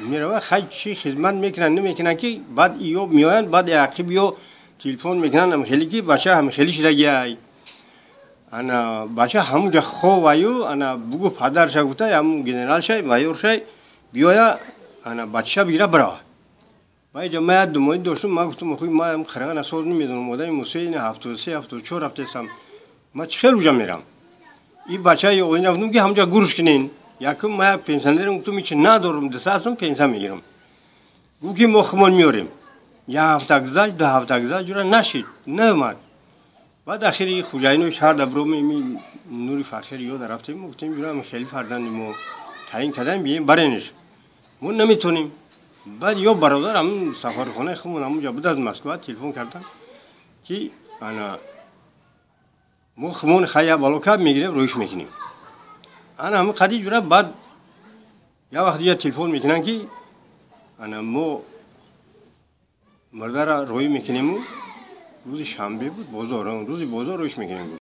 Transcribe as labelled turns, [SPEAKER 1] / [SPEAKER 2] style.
[SPEAKER 1] Мерава, хай, чӣ хизмат мекунанд, намекунанд, ки баъд иё меоянд, баъд ақиб ё телефон мекунанд, ам хеле ки бача ҳам хеле шидагиай, ана бача ҳамунҷа ховаю, ана бугу падарша гуфта, ҳамун генералшай, майоршай биёя, ана бачаша бигира, бирава. Баъд ма як думоӣ доштум, ма гуфтум: "Охи, ма қирғана соз намедонам, одами мусои 73, 74 рафтесам, ма чӣ хел уҷа мерам?" И бача оина гуфтум, ки ҳамунҷа гурш кунен. Якум ма як пенсионерам, гуфтум, ҳичи надорум, 200 сум пенсия мегирам. Гуфт, ки мо хумон меорем. Як ҳафта гузашт, 2 ҳафта гузашт, ҷура нашид, наомад. Баъд ахири хуҷайинои шаҳр да бироми Нури Фақир ёда рафтем, гуфтем: "Ҷура, хеле фарзанди мо таъин кардем, бием баренеш, мо наметонем." Баъд ё бародар ҳамун сафархонаи хумон ҳамунҷа буд, аз Москва телефон кардан, ки ана мо хумон хая балока мегирем, рӯиш мекунем. Ана ҳамин қади ҷура. Баъд як вақт дигар телефон мекунанд, ки ана мо мурдара рӯӣ мекунему, рӯзи шанбе буд, бозор, рӯзи бозор рӯиш мекунем.